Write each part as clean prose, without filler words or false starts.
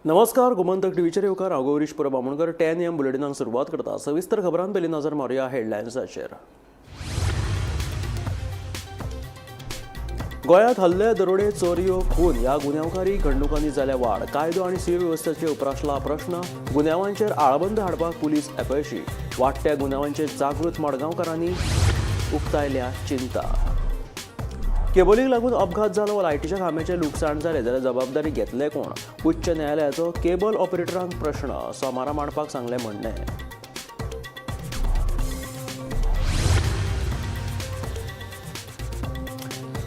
नमस्कार, गोमंतक टीव्हीचेर येवकार. हांव गौरीश परब आमोणकर. 10 एम बुलेटिनाक सुरवात करता. सविस्तर खबरां पयलीं नजर मारुया हेडलायन्साचेर. गोंयांत हल्ले, दरोडे, चोरयो, खून ह्या गुन्यांवकारी घडणुकांनी जाल्या वाड. कायदो आनी सुवेवस्थेचेर उप्रासला प्रश्न. गुन्यांवांचेर आळाबंद हाडपाक पुलीस अपेशी. वाडट्या गुन्यांवांचेर जागृत मडगांवकारांनी उक्तायल्या चिंता. केबलीक लागून अपघात जालो वा लायटीच्या खांब्याचें लुकसाण जालें जाल्यार जबाबदारी घेतले कोण? उच्च न्यायालयाचो केबल ऑपरेटरांक प्रश्न. सोमारा मांडपाक सांगलें म्हणणें.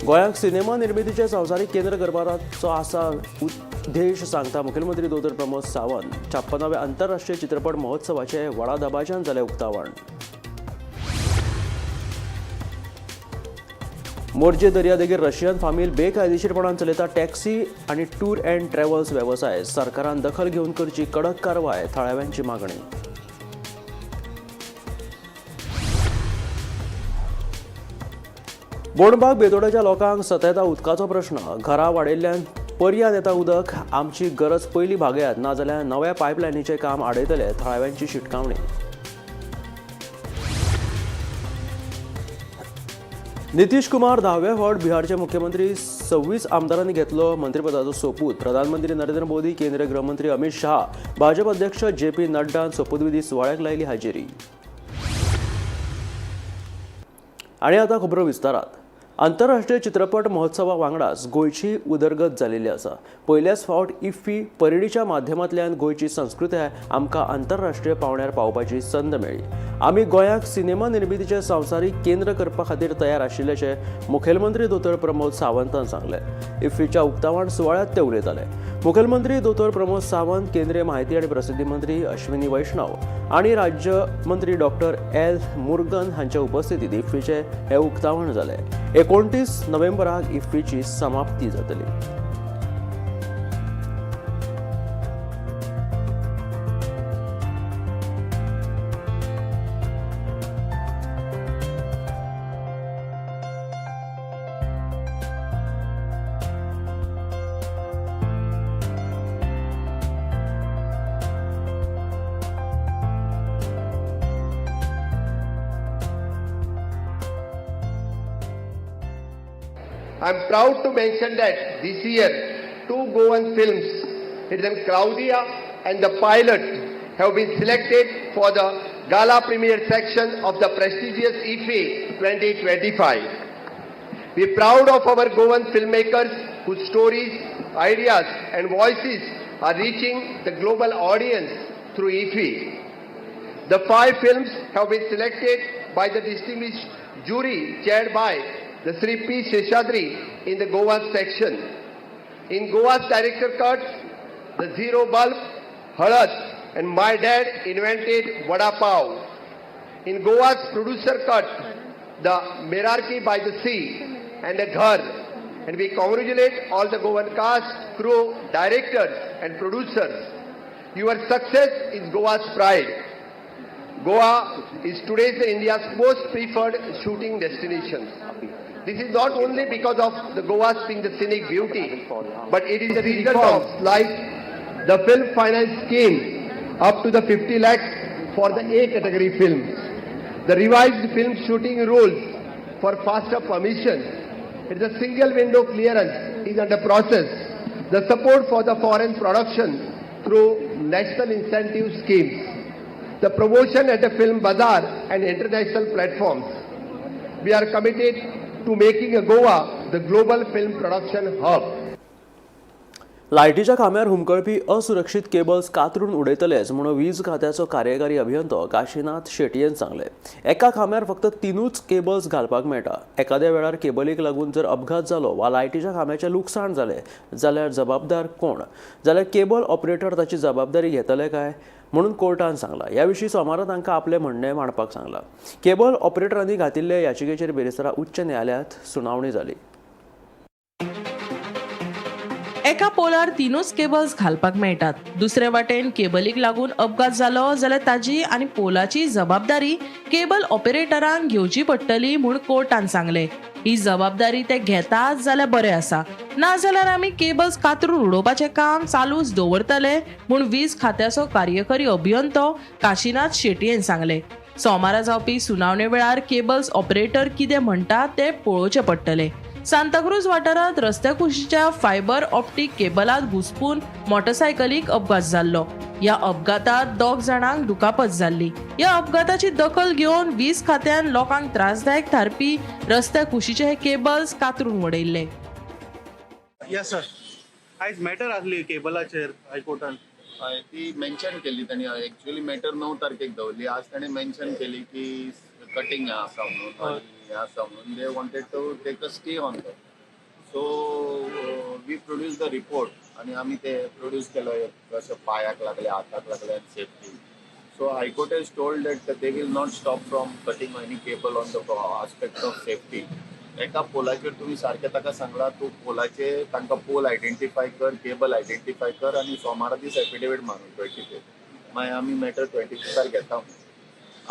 गोंयाक सिनेमा निर्मितीचें संवसारीक केंद्र करपाचो आसा उद्देश, सांगता मुखेलमंत्री दोतोर प्रमोद सावंत. 56व्या आंतरराष्ट्रीय चित्रपट महोत्सवाचें व्हडा दबाज्यान जालें उक्तावण. मोरजे दर्यादेगेर रशियन फामील बेकायदेशीरपणान चलयता टॅक्सी आनी टूर अँड ट्रॅव्हल्स वेवसाय. सरकारान दखल घेवन करची कडक कारवाय, थळाव्यांची मागणी. बोणबाग बेतोड्याच्या लोकांक सतयता उदकाचो प्रश्न. घरां वाडयल्ल्यान पर्यान येता उदक. आमची गरज पयली भागयात, नाजाल्यार नव्या पायपलायनीचें काम आडयतले, थळाव्यांची शिटकावणी. नितीश कुमार 10व्या फावट बिहारचे मुख्यमंत्री. 26 आमदारांनी घेतलो मंत्रीपदाचो सोपूत. प्रधानमंत्री नरेंद्र मोदी, केंद्रीय गृहमंत्री अमित शाह, भाजप अध्यक्ष जे पी नड्डान सोपूतविधी सुवाळ्याक लायली हाजेरी. आनी आतां खबरो विस्तारात. आंतरराष्ट्रीय चित्रपट महोत्सवा वांगडाच गोंयची उदरगत जाल्ली आसा. पयल्याच फावट इफ्फी परेडीच्या माध्यमांतल्यान गोंयची संस्कृताय आमकां आंतरराष्ट्रीय पांवड्यार पावपाची संद मेळ्ळी. आमी गोंयाक सिनेमा निर्मितीचें संवसारीक केंद्र करपा खातीर तयार आशिल्ल्याचें मुखेलमंत्री दोतोर प्रमोद सावंतान सांगलें. इफ्फीच्या उक्तावण सुवाळ्यांत ते उलयताले. मुखेलमंत्री दोतोर प्रमोद सावंत, केंद्रीय माहिती आनी प्रसिद्धी मंत्री अश्विनी वैष्णव आनी राज्यमंत्री डॉक्टर एल मुर्गन हांच्या उपस्थितीत इफ्फीचें हें उक्तावण जालें. 29 नोव्हेंबराक इफ्फीची समाप्ती जातली. I am proud to mention that this year, two Goan films, it is Claudia and The Pilot, have been selected for the Gala Premiere section of the prestigious IFFI 2025. We are proud of our Goan filmmakers whose stories, ideas and voices are reaching the global audience through IFFI. The 5 films have been selected by the distinguished jury chaired by the Sri P. Seshadri in the Goa section. In Goa's director cuts, the Zero Bulb, Halad and My Dad Invented Vada Pav. In Goa's producer cut, the Merarki by the Sea and the Ghar. And we congratulate all the Goan cast, crew, directors and producers. Your success is Goa's pride. Goa is today's India's most preferred shooting destination. This is not only because of the Goa's being the scenic beauty, but it is the result of like the film finance scheme up to the 50 lakhs for the A category films, the revised film shooting rules for faster permission. It is a single window clearance is under process. The support for the foreign production through national incentive schemes, the promotion at the film bazaar and international platforms. We are committed to making Goa the global film production hub. लायटीच्या खांब्यार हुमकळपी असुरक्षीत cables कातरून उडयतलेच म्हणून वीज खात्याचो कार्यकारी अभियंतो काशीनाथ शेटयेन सांगलें. एका खांब्यार फक्त 3 केबल्स घालपाक मेळटा. एखाद्या वेळार केबलीक लागून जर अपघात जालो वा लायटीच्या खांब्याचें लुकसाण जालें जाल्यार जबाबदार कोण? जाल्यार केबल ऑपरेटर ताची जबाबदारी घेतले काय म्हणून कोर्टान सांगलां. ह्या विशीं सोमारा तांकां आपलें म्हणणें मांडपाक सांगलां. केबल ऑपरेटरांनी घातिल्ले याचिकेचेर बिरेस्तारा उच्च न्यायालयांत सुनावणी जाली. एका पोलार तिनूच केबल्स घालपाक मेळटात. दुसरे वाटेन केबलीक लागून अपघात जालो जाल्यार ताजी आनी पोलाची जबाबदारी केबल ऑपरेटरांक घेवची पडटली म्हूण कोर्टान सांगले. ही जबाबदारी ते घेतात जाल्यार बरें आसा, नाजाल्यार आमी केबल्स कातरून उडोवपाचें काम चालूच दवरतले म्हूण वीज खात्याचो कार्यकारी अभियंतो काशीनाथ शेटयेन सांगले. सोमारा जावपी सुनावणे वेळार केबल्स ऑपरेटर कितें म्हणटा तें पळोवचें पडटलें. सांताक्रूज वाठारांत रस्त्या कुशीच्या फायबर ऑप्टीक केबलांत घुसपून मोटरसायकलीक अपघात जाल्लो. ह्या अपघातांत 2 जाणांक दुखापत जाल्ली. ह्या अपघाताची दखल घेवन वीज खात्यान लोकांक त्रासदायक थारपी रस्त्या कुशीचे हे केबल्स कातरून उडयल्ले. येस सर, आयज मॅटर आसली केबलाचेर हायकोर्टान. हय, ती मेन्शन केल्ली ताणी. एक्चुअली मॅटर 9 तारखेक दवरली. आज ताणें मेन्शन केली की कटिंग हें आसा म्हणून आनी हें आसा म्हणून. They wanted to take a stay on that. So we produce the report आनी आमी ते प्रोड्यूस केलो, कशें पांयाक लागले, हाताक लागले आनी safety. So high court has told that they will not stop from cutting any cable on the aspect of safety. एका पोलाचेर तुमी सारकें ताका सांगलां, तूं पोलाचे तांकां पोल आयडेंटिफाय कर, केबल आयडेंटिफाय कर आनी सोमारा दीस एफिडेवीट मारून 25. मागीर आमी मॅटर 25 घेता.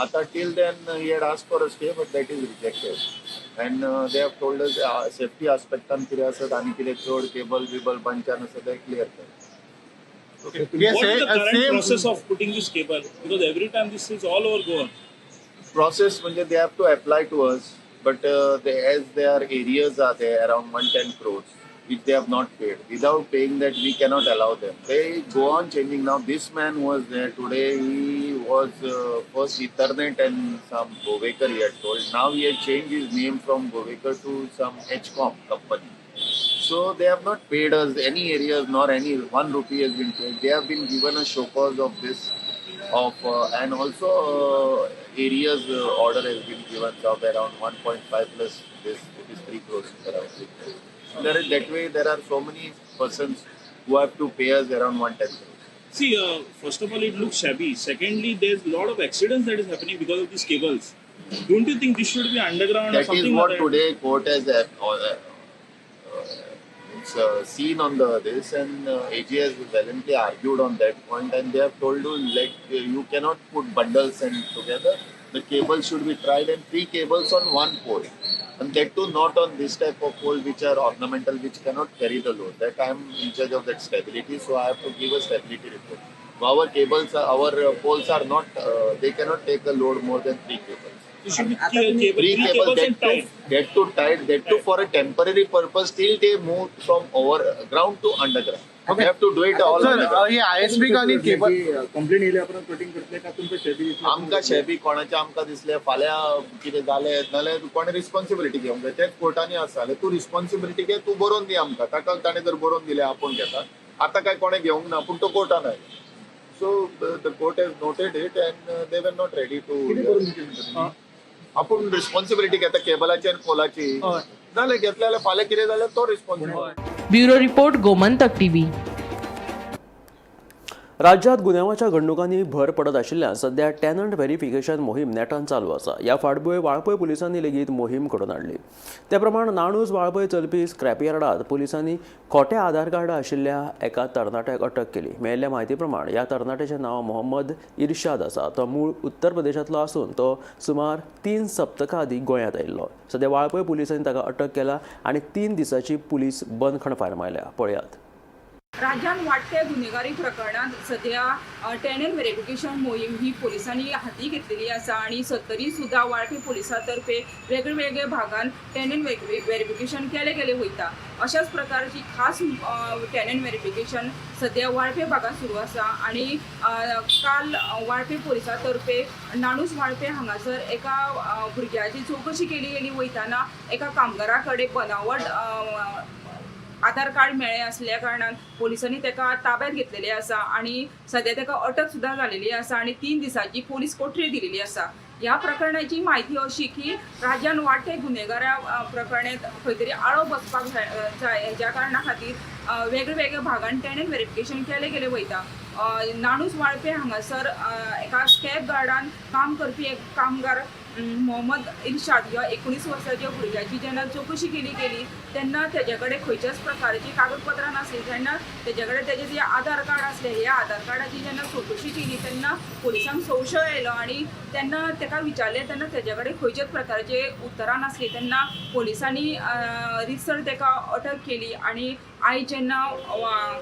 आतां till then he had ask for a stay, but that is rejected and they have told us safety आस्पेक्टान कितें आसत आनी कितें चड केबल बिबल बंचान आसा तें क्लियर कर. Okay. What is the current process of putting this cable? Because every time this is all over Goa. Process म्हणजे they have to apply to us, but as their arrears are there around 110 crores, which they have not paid. Without paying that, we cannot allow them. They go on changing. Now this man was there today. He was first Ethernet and some Govekar he had told. Now he had changed his name from Govekar to some HCOM company. So they have not paid us any arrears, nor any 1 rupee has been paid. They have been given a show cause of this, of and also arrears order has been given of around 1.5 plus this, it is 3 crores around. So there is, that way there are so many persons who have to pay us around 110 crores. See, first of all, it looks shabby. Secondly, there's a lot of accidents that is happening because of these cables. Don't you think this should be underground or That something is what like that? Today court has seen on the this, and AG has valiantly argued on that point, and they have told you like you cannot put bundles and together. The cable should be tried and 3 cables on one pole, and that too not on this type of pole which are ornamental, which cannot carry the load. That I am in charge of that stability, so I have to give a stability report. Our cables, our poles are not, they cannot take a load more than 3 cables. It should be cable, 3 three cables, cables and tied. That too tied, that too for a temporary purpose till they move from overground to underground. Okay. They have to do it all sir, underground. हे ISP आनी cable complain येयल्या उपरांत cutting करतले का तुमकां शेबी दिसलें? आमकां शेबी कोणाचें आमकां दिसलें फाल्यां कितें जालें नाल्यार कोणें रिस्पॉन्सिबिलिटी घेवंक जाय. तेंच कोर्टांनी आसा जाल्यार तूं रिस्पॉन्सिबिलिटी घे, तूं बरोवन दी आमकां. ताका ताणें जर बरोवन दिलें आपूण घेता, आतां काय कोणें घेवंक ना, पूण तो कोर्टान आयलो. So the court has noted it and they were not ready to. कितें बरोवन दिवचें म्हणटा? आपूण रिस्पॉन्सिबिलिटी घेता केबलाची आनी पोलाची. जालें, घेतलें जाल्यार फाल्यां कितें जाल्यार तो responsible. Bureau report, Gomantak TV. राज्यांत गुन्यांवाच्या घडणुकांनी भर पडत आशिल्ल्यान सध्या टॅनंट व्हेरिफिकेशन मोहीम नेटान चालू आसा. ह्या फाटभुंयेर वाळपय पुलिसांनी लेगीत मोहीम घडोवन हाडली. ते प्रमाण नाणूस वाळपय चलपी स्क्रॅपयार्डांत पुलिसांनी खोटे आधार कार्ड आशिल्ल्या एका तरणाट्याक अटक केली. मेळिल्ल्या म्हायती प्रमाण ह्या तरणाट्याचें नांव मोहम्मद इर्शाद आसा. तो मूळ उत्तर प्रदेशांतलो आसून तो सुमार 3 सप्तकां आदीं गोंयांत आयिल्लो. सध्या वाळपय पुलिसांनी ताका अटक केला आनी 3 दिसांची पुलीस बंदखण फर्मायल्या. पळयात. राज्यांत वाडट्या गुन्हेगारी प्रकरणांत सध्या टेनंट व्हेरिफिकेशन मोहीम ही पोलिसांनी हाती घेतलेली आसा आनी सत्तरी सुद्दां वाळपे पोलिसां तर्फे वेगळे भागान टेनंट व्हेरिफिकेशन केले गेले वयता. अशाच प्रकारची खास टेनंट व्हेरिफिकेशन सध्या वाळपे भागांत सुरू आसा आनी काल वाळपे पोलिसां तर्फे नाणूस वाळपे हांगासर एका भुरग्याची चवकशी केली गेली वयताना एका कामगारा कडेन बनावट आधार कार्ड मेळ्ळें आसल्या कारणान पोलिसांनी ताका ताब्यात घेतलेले आसा आनी सद्या ताका अटक सुद्दां जालेली आसा आनी 3 दिसांची पोलीस कोठरी दिलेली आसा. ह्या प्रकरणाची म्हायती अशी की राज्यान वाडटे गुन्हेगारा प्रकरणांत खंय तरी आळो बसपाक जाय हेज्या कारणा खातीर वेगळे भागान टेनंट व्हेरिफिकेशन केले गेले वयता. नाणूस वाळपे हांगासर एका स्कॅब गार्डान काम करपी एक कामगार मोहम्मद इर्शाद ह्या 19 वर्साच्या भुरग्याची जेन्ना चवकशी केली गेली तेन्ना तेजे कडेन खंयच्याच प्रकारची कागदपत्रां नासली. तेन्ना तेजे कडेन तेजे जे आधार कार्ड आसले, ह्या आधार कार्डाची जेन्ना चवकशी केली तेन्ना पोलिसांक संशय आयलो आनी तेन्ना तेका विचारलें तेन्ना तेजे कडेन खंयच्याच प्रकारचे उत्तरां नासली. तेन्ना पोलिसांनी रितसर तेका अटक केली आनी आयज जेन्ना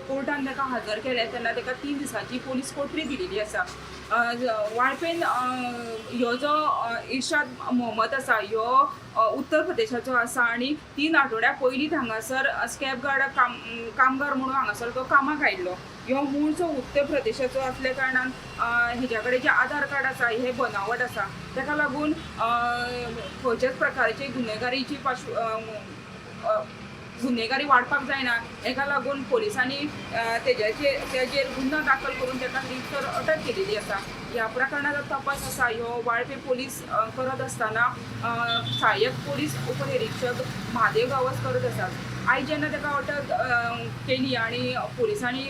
कोर्टान तेका हजर केलें तेन्ना तेका 3 दिसांची पोलीस कोठरी दिलेली आसा. वाळपेन ह्यो जो इर्शाद मोहम्मद आसा ह्यो उत्तर प्रदेशाचो आसा आनी 3 आठवड्या पयलीं हांगासर स्कॅब गार्ड कामगार म्हणून हांगासर तो कामाक आयिल्लो. ह्यो मूळचो उत्तर प्रदेशाचो आसल्या कारणान हेज्या कडेन जें आधार कार्ड आसा हें बनावट आसा. तेका लागून खंयच्याच प्रकारची गुन्हेगारीची गुन्हेगारी वाडपाक जायना हेका लागून पोलिसांनी तेजेर गुन्यांव दाखल करून तेका रितसर अटक केलेली आसा. ह्या प्रकरणाचो तपास आसा ह्यो वाळपे पोलीस करत आसतना सहाय्यक पोलीस उपनिरीक्षक महादेव गांवस करत आसात. आयज जेन्ना तेका अटक केली आनी पोलिसांनी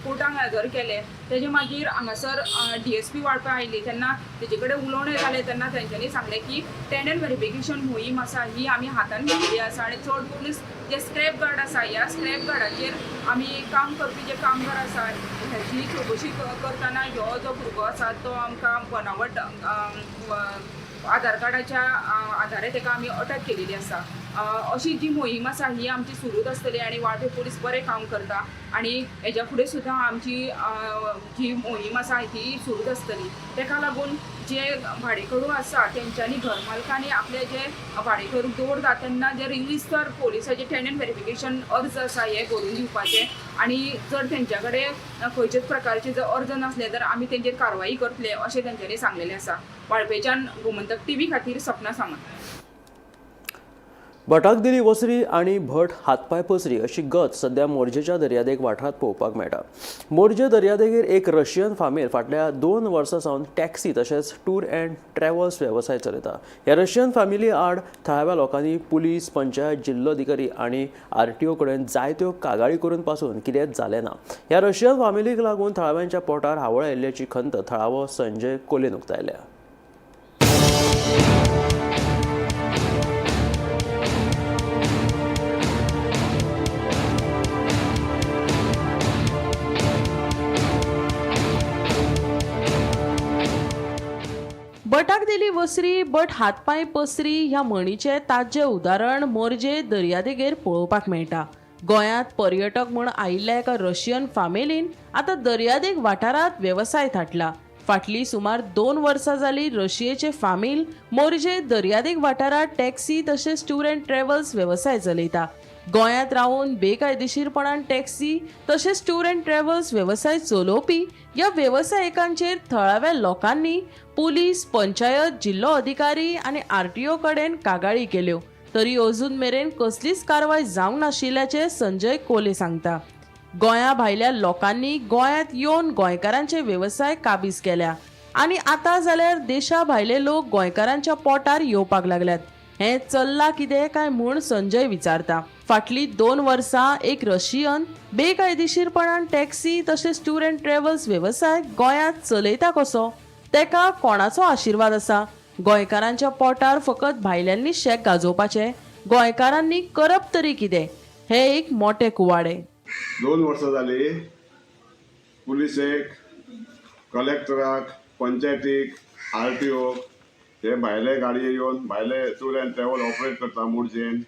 कोर्टाक हजर केले तेजे मागीर हांगासर DSP Valpoi आयली तेन्ना तेजे कडेन उलोवणें जालें तेन्ना तेंच्यांनी सांगलें की टेनंट वेरिफिकेशन मोहीम आसा ही आमी हातान घेतलेली आसा आनी चड करून जे स्क्रॅप गार्ड आसा ह्या स्क्रॅप गार्डाचेर आमी काम करपी जे कामगार आसा हेची चवकशी करतना ह्यो जो भुरगो आसा तो आमकां बनावट आधार कार्डाच्या आधारे तेका आमी अटक केलेली आसा. अशी जी मोहीम आसा ही आमची सुरूच आसतली आनी वाळपे पोलीस बरें काम करता आनी हेज्या फुडें सुद्दां आमची जी मोहीम आसा ही सुरूच आसतली. तेका लागून जे भाडेकरू आसा तेंच्यांनी घरमालकांनी आपले जे भाडेकरू दवरता तेन्ना जे रिजिस्टर पोलिसाचे टेनंट वेरिफिकेशन अर्ज आसा हे भरून दिवपाचे आनी जर तेंच्या कडेन खंयच्याच प्रकारचे जर अर्ज नासले तर आमी तेंचेर कारवाई करतले अशें तेंच्यांनी सांगलेलें आसा. वाळपेच्यान गोमंतक टीव्ही खातीर सपना सामंत. भटाक दिली वसरी आनी भट हातपाय पसरी अशी गत सध्या मोरजेच्या दर्यादेग वाठारांत पळोवपाक मेळटा. मोरजे दर्यादेगेर एक रशियन फामील फाटल्या 2 वर्सां सावन टॅक्सी तशेंच टूर अँड ट्रॅव्हल्स वेवसाय चलयता. ह्या रशियन फॅमिली आड थळाव्या लोकांनी पुलीस, पंचायत, जिल्लोधिकारी आनी RTO कडेन जायत्यो कागाळी करून पासून कितेंच जालें ना. ह्या रशियन फॅमिलीक लागून थळाव्यांच्या पोटार हावळ आयिल्ल्याची खंत थळावो संजय कोलेन उक्तायल्या. बटाक दिली वसरी बट हातपांय पसरी ह्या म्हणीचें ताज्जें उदाहरण मोरजे दर्यादेगेर पळोवपाक मेळटा. गोंयांत पर्यटक म्हूण आयिल्ल्या एका रशियन फामिलीन आतां दर्यादेग वाठारांत वेवसाय थाटला. फाटलीं सुमार 2 वर्सां जालीं रशियेचे फामील मोरजे दर्यादेग वाठारांत टॅक्सी तशेंच टूर अँड ट्रॅव्हल्स वेवसाय चलयता. गोंयांत रावन बेकायदेशीरपणान टॅक्सी तशेंच टूर अँड ट्रॅव्हल्स वेवसाय चलोवपी ह्या वेवसायिकांचेर थळाव्या लोकांनी पुलीस, पंचायत, जिल्लो अधिकारी आनी RTO कडेन कागाळी केल्यो तरी अजून मेरेन कसलीच कारवाय जावंक नाशिल्ल्याचें संजय कोले सांगता. गोंया भायल्या लोकांनी गोंयांत येवन गोंयकारांचे वेवसाय काबीज केल्या आनी आतां जाल्यार देशा भायले लोक गोंयकारांच्या पोटार येवपाक लागल्यात. हें चल्लां कितें काय म्हूण संजय विचारता. फाटलीं 2 वर्सां एक रशियन बेकायदेशीरपणान टॅक्सी तशेंच टूर अँड ट्रॅव्हल्स वेवसाय गोंयांत चलयता कसो, तेका कोणाचो आशिर्वाद आसा? गोंयकारांच्या पोटार फकत भायल्यांनी शेक गाजोवपाचें, गोंयकारांनी करप तरी कितें, हें एक मोटें कुवाडें. 2 वर्सां जालीं पुलिसेक, कलेक्टराक, पंचायतीक, RTOक हे भायले गाडये येवन भायले टूर अँड ट्रॅव्हल ऑपरेट करता मोरजेन,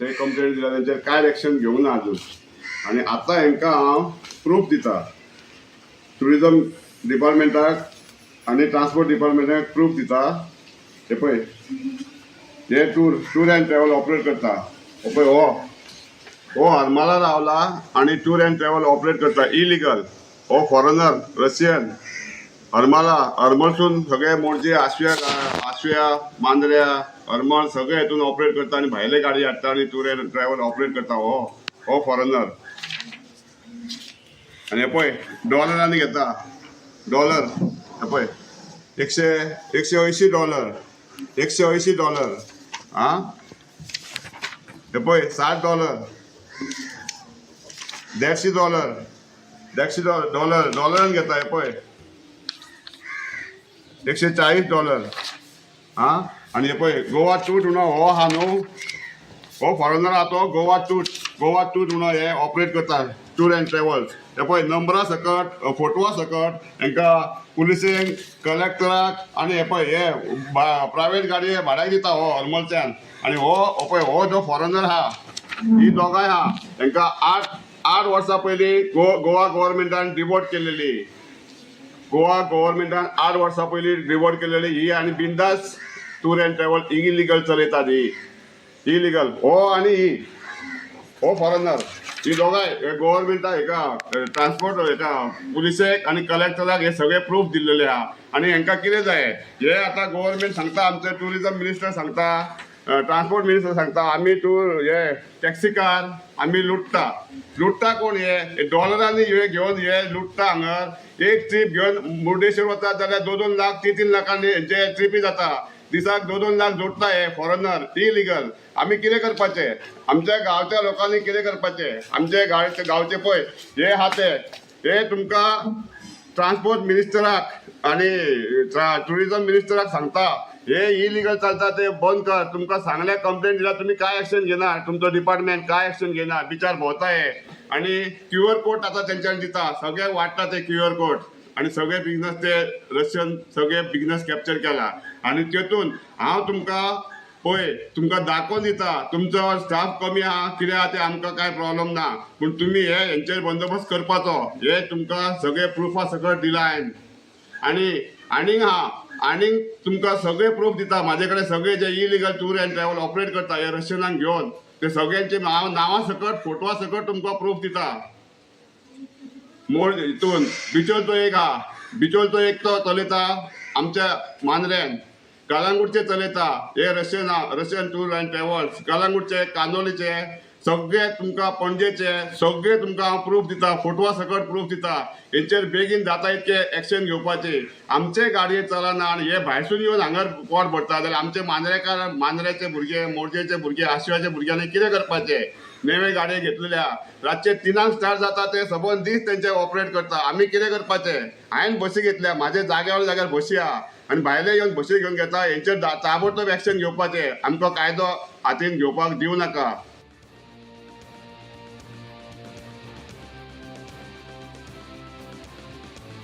ते कंप्लेन दिल्या, तेंचेर कांय एक्शन घेवंक ना अजून. आनी आतां हेंकां हांव प्रूफ दिता, ट्युरिजम डिपार्टमेंटाक आनी ट्रान्सपोर्ट डिपार्टमेंटाक प्रूफ दिता. हे पळय, हे टूर अँड ट्रॅव्हल ऑपरेट करता. हो पळय, हो हो हरमाला रावला आनी टूर अँड ट्रॅव्हल ऑपरेट करता इलिगल. हो फॉरेनर रशियन हरमाला, हरमलसून सगळे मोरजे, आशव्या, आशव्या, मांद्र्या, हरमल सगळे हितून ऑपरेट करता आनी भायले गाडी हाडटा आनी टूर अँड ट्रॅव्हल ऑपरेट करता. हो हो फॉरेनर. आनी हे पळय डॉलरांनी घेता, डॉलर हे पळय $180, $180. आं हे पळय $60, $150, $150 डॉलर डॉलरान घेता. हे पळय $140. आं. आनी हे पळय गोवा टूर म्हणून हो आहा न्हू, हो फॉरेनर आहा तो गोवा टूर, गोवा टूर म्हणून हे ऑपरेट करता टूर अँड ट्रॅव्हल्स. हे पळय नंबरा सकट, फोटवा सकट हेंकां पुलिसेंक, कलेक्टराक आनी हे पळय हे प्रायवेट गाडी भाड्याक दिता हो हरमलच्यान. आनी हो पळय हो जो फॉरेनर आहा, ही दोगांय आहा, हेंकां 8 वर्सां पयलीं गोवा गव्हर्मेंटान डिवोट केलेली. गोवा गव्हर्मेंटान 8 वर्सां पयलीं डिवोट केलेली ही. आनी बिंदास टूर अँड ट्रॅव्हल इलिगल चलयतात ही इलिगल. हो आनी ही हो फॉरेनर, ही दोगांय गव्हर्मेंटाक हेका ट्रान्सपोर्ट हेका पुलिसेक आनी कलेक्टराक हे सगळे प्रूफ दिल्लेले आहा. आनी हेंकां कितें जाय हे आतां गव्हर्मेंट सांगता, आमचे ट्युरिजम मिनिस्टर सांगता, ट्रान्सपोर्ट मिनिस्टर सांगता, आमी टूर हे टॅक्सीकार आमी लुट्टा. लुट्टा कोण? हे डॉलरांनी हे घेवन हे लुट्टा हांगर. एक ट्रीप घेवन मुर्डेश्वर वता जाल्यार 2-2 लाख 3-3 लाखांनी हेंचे ट्रिपी जाता. दिसाक 2-2 लाख जोडटा हे फॉरेनर इलिगल. आमी कितें करपाचें? आमच्या गांवच्या लोकांनी कितें करपाचें? आमचे गांवचे पळय हे आहा ते हे तुमकां ट्रान्सपोर्ट मिनिस्टराक आनी ट्युरिजम मिनिस्टराक सांगता हे इलिगल चलता ते बंद कर. तुमकां सांगल्या, कंप्लेन दिल्या, तुमी काय एक्शन घेना? तुमचो डिपार्टमेंट काय एक्शन घेना? बिचार भोंवता हे. आनी क्यू आर कोड आतां तेंच्यांनी दिता, सगळ्याक वांट्टा ते क्यू आर कोड आनी सगळे बिजनस ते रशियन सगळे बिजनस कॅप्चर केला. आनी तेतून हांव तुमकां पळय तुमकां दाखोवन दिता, तुमचो स्टाफ कमी आहा कितें आहा तें आमकां कांय प्रॉब्लम ना, पूण तुमी हे हेंचेर बंदोबस्त करपाचो. हे तुमकां सगळे प्रुफां सकट दिला हांवें. आनी आनीक आहा, आनीक तुमकां सगळे प्रूफ दिता म्हाजे कडेन. सगळे जे illegal tour and travel operate करता हे रशियनाक घेवन ते सगळ्यांचे हांव नांवां सकट, फोटवा सकट तुमकां प्रूफ दिता. मोड हितून बिचोलचो एक आहा, बिचोलचो एक तो चलयता आमच्या मांद्र्यान, कलांगूटचे चलयता हे रशियन आहा, रशियन टूर अँड ट्रॅव्हल्स कलांगूटचे, कांदोलीचे, सगळे तुमकां पणजेचे सगळे तुमकां हांव प्रूफ दिता, फोटवा सकट प्रूफ दिता. हेंचेर बेगीन जाता इतके एक्शन घेवपाची. आमचे गाडये चलना आनी हे भायरसून येवन हांगर पोट भरता जाल्यार आमचे मांद्रेकार, मांद्र्याचे भुरगे, मोरजेचे भुरगे, आशिवाचे भुरग्यांनी कितें करपाचें? नवे गाडये घेतलेल्या रातचे 3 स्टार्ट जाता ते सबंद दीस तेंचे ऑपरेट करता. आमी कितें करपाचें? हांवें बसी घेतल्या, म्हाजे जाग्यावर जाग्यार बसी आहा आनी भायले येवन बसी घेवन घेता. हेंचेर ताबडतोब एक्शन घेवपाचें. आमकां कायदो हातीन घेवपाक दिवं नाका.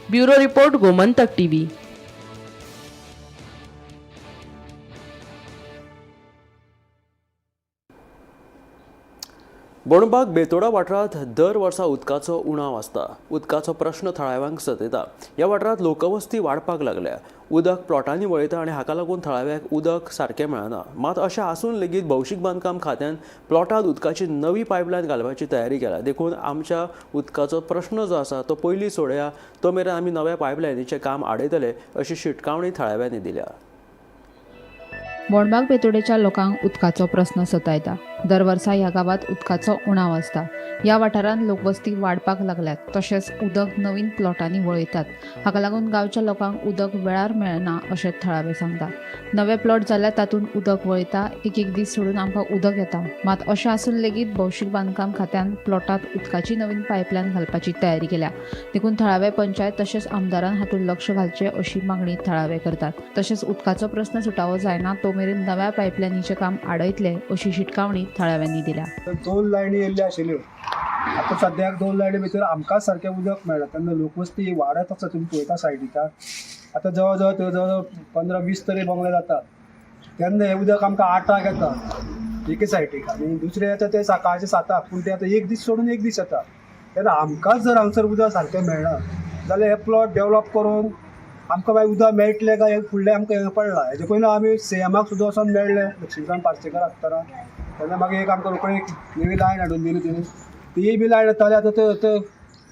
Bureau report, Gomantak TV. Bondbag Betora वाठारांत दर वर्सा उदकाचो उणाव आसता. उदकाचो प्रश्न थळाव्यांक सतयता. ह्या वाठारांत लोकवस्ती वाडपाक लागल्या. उदक प्लॉटांनी वळयता आनी हाका लागून थळाव्याक उदक सारकें मेळना. मात अशें आसून लेगीत भौशीक बांदकाम खात्यान प्लॉटांत उदकाची नवी पायपलायन घालपाची तयारी केल्या. देखून आमच्या उदकाचो प्रश्न जो आसा तो पयलीं सोडया, तो मेरेन आमी नव्या पायपलायनीचें काम आडयतले अशी शिटकावणी थळाव्यांनी दिल्या. बोंडबाग बेतोडेच्या लोकांक उदकाचो प्रस्न सतायता. दर वर्सा ह्या गांवांत उदकाचो उणाव आसता. ह्या वाठारांत लोकवस्ती वाडपाक लागल्यात, तशेंच उदक नवीन प्लॉटांनी वळयतात. हाका लागून गांवच्या लोकांक उदक वेळार मेळना अशें थळावे सांगता. नवे प्लॉट जाल्यार तातूंत उदक वळयता. एक एक दीस सोडून आमकां उदक येता. मात अशें आसून लेगीत भौशीक बांदकाम खात्यान प्लॉटांत उदकाची नवीन पायपलायन घालपाची तयारी केल्या. देखून थळावे पंचायत तशेंच आमदारान हातूंत लक्ष घालचें अशी मागणी थळावे करतात. तशेंच उदकाचो प्रस्न सुटावो जायना तो मेरेन नव्या पायपलायनीचें काम आडयतले अशी शिटकावणी थळाव्यांनी दिल्या. 2 लायनी येयल्ल्यो आशिल्ल्यो, आतां सद्याक 2 लायनी भितर आमकां सारकें उदक मेळना. तेन्ना लोकवस्ती वाडत आसा. तुमी पळयता सायडीच्यान आतां जवळ जवळ थंय जवळ जवळ 15-20 तरी बंगले जातात. तेन्ना हें उदक आमकां 8 येता एके सायडीक आनी दुसरें येता तें सकाळचें 7, पूण तें आतां एक दीस सोडून एक दीस येता. तेन्ना आमकांच जर हांगसर उदक सारकें मेळना जाल्यार हे प्लॉट डेवलप करून आमकां मागीर उदक मेळटलें काय फुडलें आमकां हें पडलां. हेजे पयलीं आमी सीएमाक सुद्दां वचोन मेळ्ळे, लक्ष्मीकांत पार्सेकर आसतना. तेन्ना मागीर एक आमकां रोखडी एक नवी लायन हाडून दिली तेणी. तीय बी लायन येताली. आतां ते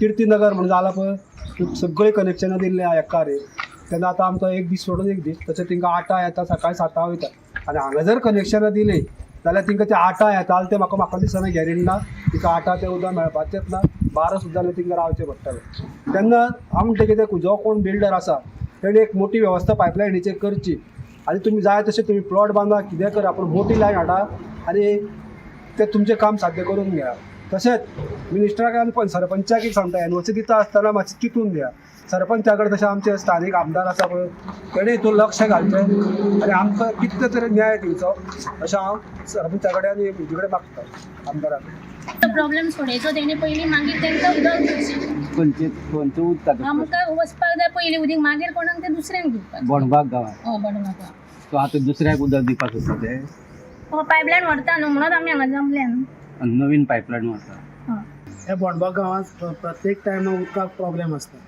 किर्तीनगर म्हणून जालां पळय, सगळीं कनेक्शनां दिल्लीं आहा एका रे. तेन्ना आतां आमकां एक दीस सोडून एक दीस, तशें तांकां 8 येता, सकाळीं 7 वयता. आनी हांगा जर कनेक्शनां दिलीं जाल्यार तांकां तें 8 येता ते म्हाका म्हाका दिसना गॅरंटी ना. तांकां 8 तें उदक मेळपाचेंच ना. 12 सुद्दां जाल्यार तांकां रावचें पडटलें. तेन्ना हांव म्हणटा कितें, जो कोण बिल्डर आसा तेणी एक मोठी वेवस्था पायपलायनीचेर करची आनी तुमी जाय तशें तुमी प्लॉट बांदा, कितें करा, पूण मोठी लायन हाडा आनी तें तुमचें काम साध्य करून घेया. तशेंच मिनिस्टराक आनी पण सरपंचाक एक सांगता, एनओसी दिता आसतना मातशें चिंतून दिया. सरपंचा कडेन तशें आमचे स्थानीक आमदार आसा पळय, तेणें हितून लक्ष घालचें आनी आमकां कितले तरी न्याय दिवचो अशें हांव सरपंचा कडेन आनी हेजे कडेन मागता, आमदारा कडेन. प्रॉब्लेम सोडयचो तेणी पयलीं, मागीर तांकां उदक दिवचें. खंयचे खंयचें उदकाचो? आमकां वचपाक जाय पयलीं उदीक, मागीर कोणाक तें दुसऱ्यांक दिवपाक. बोणबाग गांवांत? हय, बोणबाग गांवांत. सो आतां दुसऱ्याक उदक दिवपाक सोदता ते? हो, पायपलायन व्हरता न्हू, म्हणून आमी हांगा जमल्या न्हू. नवीन पायपलायन व्हरता. हय. ह्या बोणबाग गांवांत प्रत्येक टायमार उदकाक प्रॉब्लेम आसता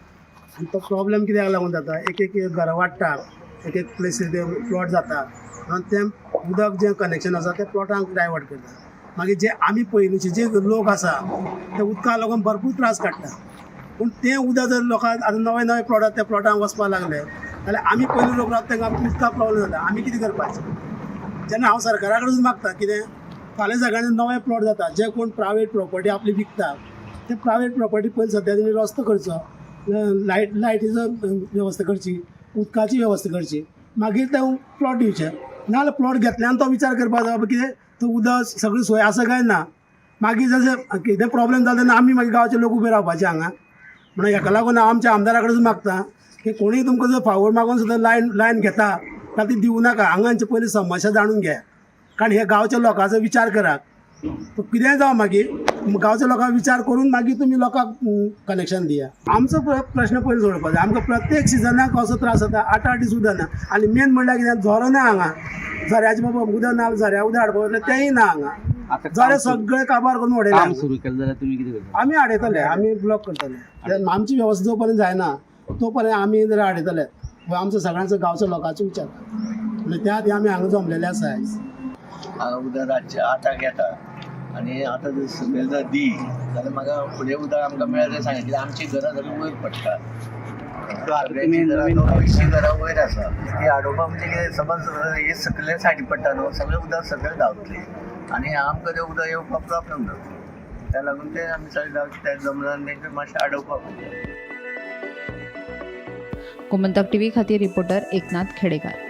आनी तो प्रॉब्लेम कित्याक लागून जाता, एक एक घरां वाडटा, एक एक प्लेसीर ते प्लॉट जाता, म्हणून तें उदक जें कनेक्शन आसा तें प्लॉटांक डायवर्ट करता. मागीर जे आमी पयलींचे जे लोक आसा ते उदकाक लागून भरपूर त्रास काडटा, पूण तें उदक जर लोकांक आतां नवे नवे प्लॉट आसा त्या प्लॉटांक वचपाक लागले जाल्यार आमी पयलीं लोक रावता तांकां उदकाक प्रॉब्लेम जाता. आमी कितें करपाचें? जेन्ना हांव सरकारा कडेन मागता कितें, फाल्यां सगळ्यांनी नवे प्लॉट जाता, जे कोण प्रायवेट प्रॉपर्टी आपली विकता ते प्रायवेट प्रॉपर्टी पयलीं सद्या तेणी रस्तो करचो, लायटीचो वेवस्था करची, उदकाची वेवस्था करची, मागीर ते प्लॉट दिवचे. नाजाल्यार प्लॉट घेतल्यान तो विचार करपाक जाय बाबा कितें तो उदक सगळी सोय आसा काय ना. मागीर जशें कितें प्रॉब्लेम जाता तेन्ना आमी मागीर गांवचे लोक उबे रावपाचे हांगा. म्हणून हेका लागून हांव आमच्या आमदारा कडेन मागता की कोणूय तुमकां जर फावोर मागून सुद्दां लायन घेता जाल्यार ती दिवं नाका. हांगांचे पयलीं समस्या जाणून घे, कारण हे गांवच्या लोकांचो विचार करात. तो कितेंय जावं मागीर गांवच्या लोकांक विचार करून मागीर तुमी लोकांक कनेक्शन दिया. आमचो प्रश्न पयलीं सोडोवपाक जाय. आमकां प्रत्येक सिजनाक कसो त्रास जाता, 8-8 दीस उदक ना. आनी मेन म्हणल्यार कितें, झरो ना हांगा, झऱ्याचें बाबा उदक ना, झऱ्या उदक हाडपाक वतले तेंय ना हांगा. झरे सगळे काबार करून उडयले. काम सुरू केलें जाल्यार तुमी कितें करता? आमी आडयतले, आमी ब्लॉक करतले. आमची वेवस्था जो पर्यंत जायना तो पर्यंत आमी जर आडयतले. आमचो सगळ्यांचो गांवचो लोकांचो विचार, म्हणजे त्या खातीर आमी हांगा जमलेले आसा आयज. हांगा उदक रातचें 8क येता आनी आतां जर सकयल जर दी जाल्यार म्हाका फुडें उदक आमकां मेळत सांगलें, कित्याक आमची घरां सगळीं वयर पडटा. 200 घरां वयर आसा, ती आडोवपाक म्हणजे कितें, समज हे सकयले सायडी पडटा न्हू, सगळें उदक सकयल धांवतलें आनी आमकां तें उदक येवपाक प्रॉब्लम जातलो. त्या लागून ते आमी सगळे ते जमला आनी तेंकां मातशें आडोवपाक. गोमंतक टीव्ही खातीर रिपोर्टर एकनाथ खेडेकार.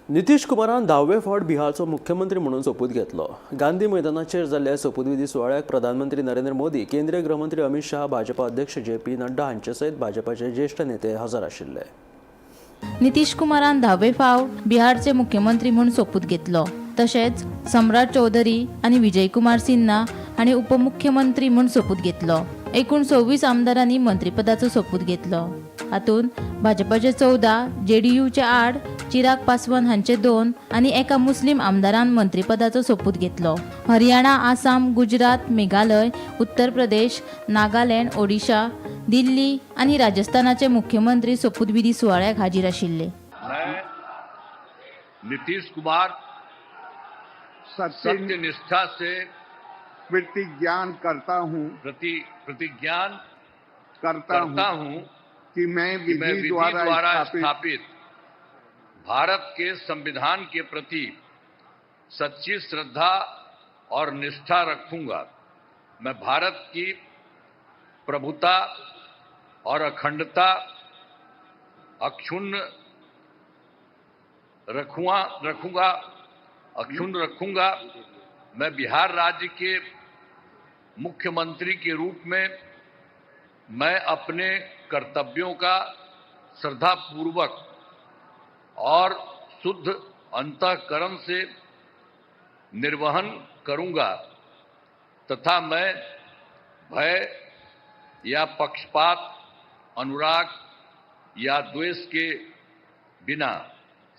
नितीश कुमारान 10वे फावट बिहारचो मुख्यमंत्री म्हणून सोपूत घेतलो. गांधी मैदानाचेर जाल्ल्या सोपूतविधी सुवाळ्याक प्रधानमंत्री नरेंद्र मोदी, केंद्रीय गृहमंत्री अमित शाह, भाजपा अध्यक्ष जे पी नड्डा हांचे सयत भाजपाचे ज्येश्ठ नेते हजर आशिल्ले. नितीश कुमारान 10वे फावट बिहारचे मुख्यमंत्री म्हूण सोपूत घेतलो. तशेंच सम्राट चौधरी आनी विजय कुमार सिन्हा हांणी उपमुख्यमंत्री म्हूण सोपूत घेतलो. एकूण 26 आमदारांनी मंत्रीपदाचो सोपूत घेतलो. हातूंत भाजपाचे 14, जेडीयूचे 8, चिराग पासवान हांचे 2 आनी एका मुस्लीम आमदारान मंत्रीपदाचो सोपूत घेतलो. हरियाणा, आसाम, गुजरात, मेघालय, उत्तर प्रदेश, नागालँड, ओडिशा, दिल्ली आनी राजस्थानाचे मुख्यमंत्री सोपूतविधी सुवाळ्याक हाजीर आशिल्ले. नितीश कुमार सत्यनिष्ठा से प्रतिज्ञान करता हूँ प्रतिज्ञान करता हूँ कि मैं विधि द्वारा स्थापित भारत के संविधान के प्रति सच्ची श्रद्धा और निष्ठा रखूंगा। मैं भारत की प्रभुता और अखंडता अक्षुण्ण रखूंगा। मैं बिहार राज्य के मुख्यमंत्री के रूप में मैं अपने कर्तव्यों का श्रद्धापूर्वक और शुद्ध अंतःकरण से निर्वहन करूंगा तथा मैं भय या पक्षपात, अनुराग या द्वेष के बिना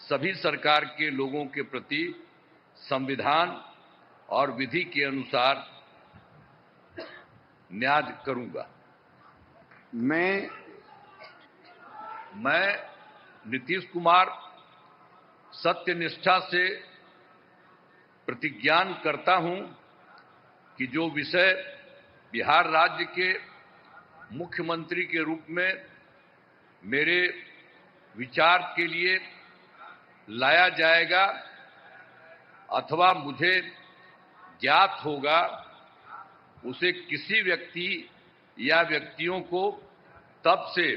सभी सरकार के लोगों के प्रति संविधान और विधि के अनुसार न्याय करूंगा। मैं नीतीश कुमार सत्यनिष्ठा से प्रतिज्ञान करता हूं कि जो विषय बिहार राज्य के मुख्यमंत्री के रूप में मेरे विचार के लिए लाया जाएगा अथवा मुझे ज्ञात होगा, उसे किसी व्यक्ति या व्यक्तियों को तब से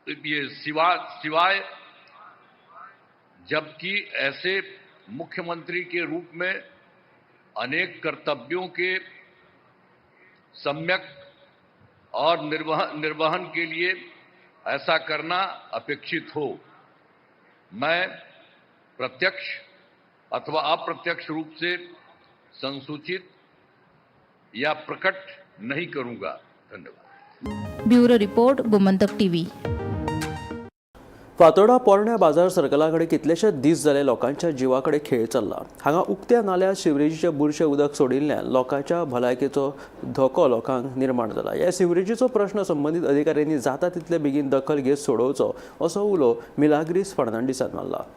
ये सिवाय जबकि ऐसे मुख्यमंत्री के रूप में अनेक कर्तव्यों के सम्यक और निर्वहन के लिए ऐसा करना अपेक्षित हो। मैं प्रत्यक्ष अथवा अप्रत्यक्ष रूप से संसूचित या प्रकट नहीं करूंगा। धन्यवाद। Bureau report, Gomantak TV. Fatorda पोरण्या बाजार सर्कला कडेन कितलेशेच दीस जाले लोकांच्या जिवा कडेन खेळ चल्ला। हांगा उक्त्या नाल्यार सिवरेजीचें बुरशें उदक सोडिल्ल्यान लोकांच्या भलायकेचो धोको लोकांक निर्माण जाला। ह्या सिवरेजीचो प्रश्न संबंदीत अधिकाऱ्यांनी जाता तितले बेगीन दखल घेत सोडोवचो असो उलो मिलाग्रीस फर्नांडीसान मारला।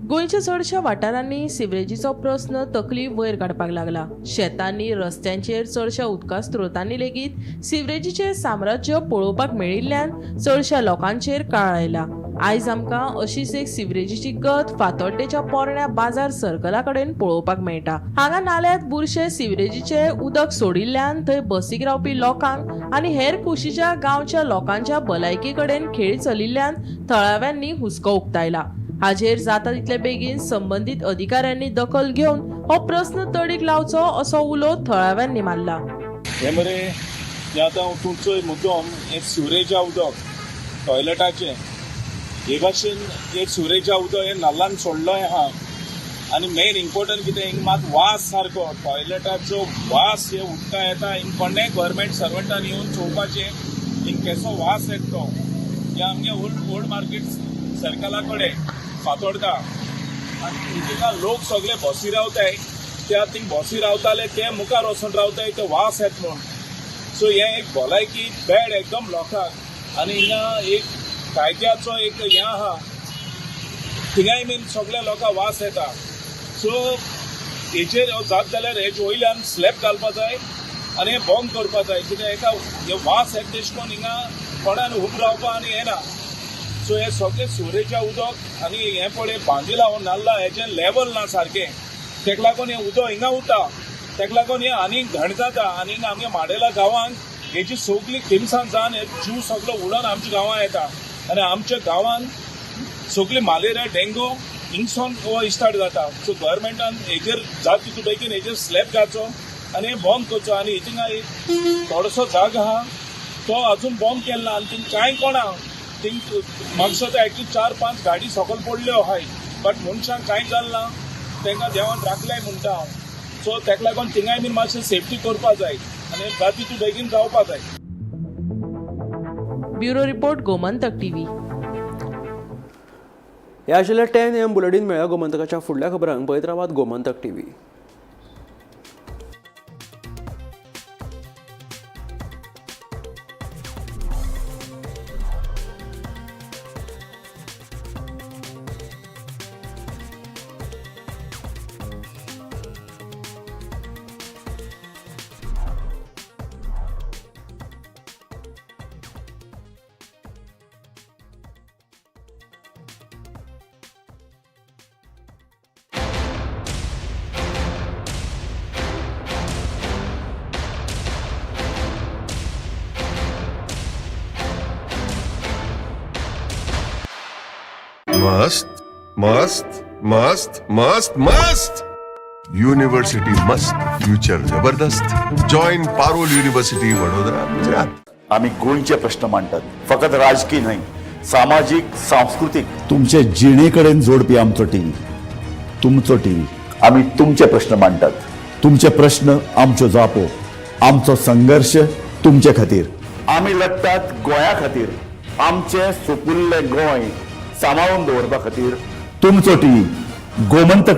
गोंयच्या चडश्या वाठारांनी सिवरेजीचो प्रस्न तकली वयर काडपाक लागला। शेतांनी, रस्त्यांचेर, चडश्या उदका स्रोतांनी लेगीत सिवरेजीचें साम्राज्य पळोवपाक मेळिल्ल्यान चडश्या लोकांचेर काळ आयला। आयज आमकां अशीच एक सिवरेजीची गत फातोड्डेच्या पोरण्या बाजार सर्कला कडेन पळोवपाक मेळटा। हांगा नाल्यांत बुरशें सिवरेजीचें उदक सोडिल्ल्यान थंय बसीक रावपी लोकांक आनी हेर कुशीच्या गांवच्या लोकांच्या भलायके कडेन खेळ चलिल्ल्यान थळाव्यांनी हुस्को उक्तायला। हाजेर जाता तितले बेगीन संबंदीत अधिकाऱ्यांनी दखल घेवन हो प्रस्न तडीक लावचो असो उलो थळाव्यांनी मारला। हे मरे हे आतां तुमचो मुद्दम हे सिवरेजा उदक टॉयलेटाचें हे भाशेन हे सिवरेजा उदक हे नाल्लान सोडलो आहा आनी मेन इम्पोर्टंट कितें हिंग मात वास सारको टॉयलेटाचो वास हे उदका येता। हिंग कोणेय गव्हर्मेंट सर्वंटान येवन चोवपाचें हिंग केसो वास येता तो। हे आमगे ओल्ड मार्केट सर्कला कडेन फातोर्डा आनी थिंगा लोक सगळे बसी रावताय, त्या थिंग बसी रावताले ते मुखार वचून रावताय ते वास येत म्हूण। सो हें एक भलायकी बॅड एकदम लोकांक आनी हिंगा एक कायद्याचो एक हें आहा, थिंगाय बीन सगळ्या लोकांक वास येता। सो हेचेर जात जाल्यार हेजे वयल्यान स्लॅब घालपा जाय आनी हें बंद करपा जाय, कित्याक हेका हे वास येता तेश कोन्न हिंगा कोणान उब रावपा आनी येना। सो हे सगळे सिवरेजा उदक आनी हें पळय बांदिला हो नाल्ला हेजें लेवल ना सारकें, तेका लागून हें उदक हिंगा उरता, तेका लागून हें आनी घण जाता आनी हिंगा आमगे माडेला गांवांत हेजी सगळी तिनसांज जावन हे जीव सगळो उडोन आमच्या गांवांत येता आनी आमच्या गांवांत सगळी मलेरिया डेंगू हिंगसोन हो स्टार्ट जाता। सो गव्हर्मेंटान हेजेर जाता तितू बेगीन हेजेर स्लॅब घालचो आनी हें बंद करचो आनी हिंगा एक थोडोसो जागो आहा तो अजून बंद केलो ना आनी थिंग कांय कोणा थिंग म्हाका दिसता एटलीस्ट 4-5 गाडी सकयल पडल्यो आहाय, बट मनशांक कांय जालें ना, तांकां देवान राखलें म्हणटा हांव। सो तेका लागून थिंगाय बीन मातशें सेफ्टी करपा जाय आनी जाता तितू बेगीन जावपा जाय। Bureau report, Gomantak TV. हे आशिल्लें 10 AM bulletin. मेळ्ळ्या गोमंतकाच्या फुडल्या खबरांक पळयत रावात गोमंतक टीव्ही। मस्त मस्त मस्त मस्त मस्त युनिव्हर्सिटी मस्त, फ्युचर जबरदस्त। Join Parul university Vadodara, Gujarat. आम्ही गोंयचे प्रश्न मांडटात, फकत राजकीय न्हय, सामाजीक, सांस्कृतीक, तुमचे जिणे कडेन जोडपी आमचो टीव्ही, तुमचो टीव्ही। आम्ही तुमचे प्रश्न मांडटात, तुमचे प्रश्न आमच्यो जापो, आमचो संघर्ष तुमचे खातीर। आमी लढटात गोंया खातीर, आमचे सुपुल्ले गोंय सांबाळून दवरपा खातीर। तुमचो टीव्ही, गोमंतक।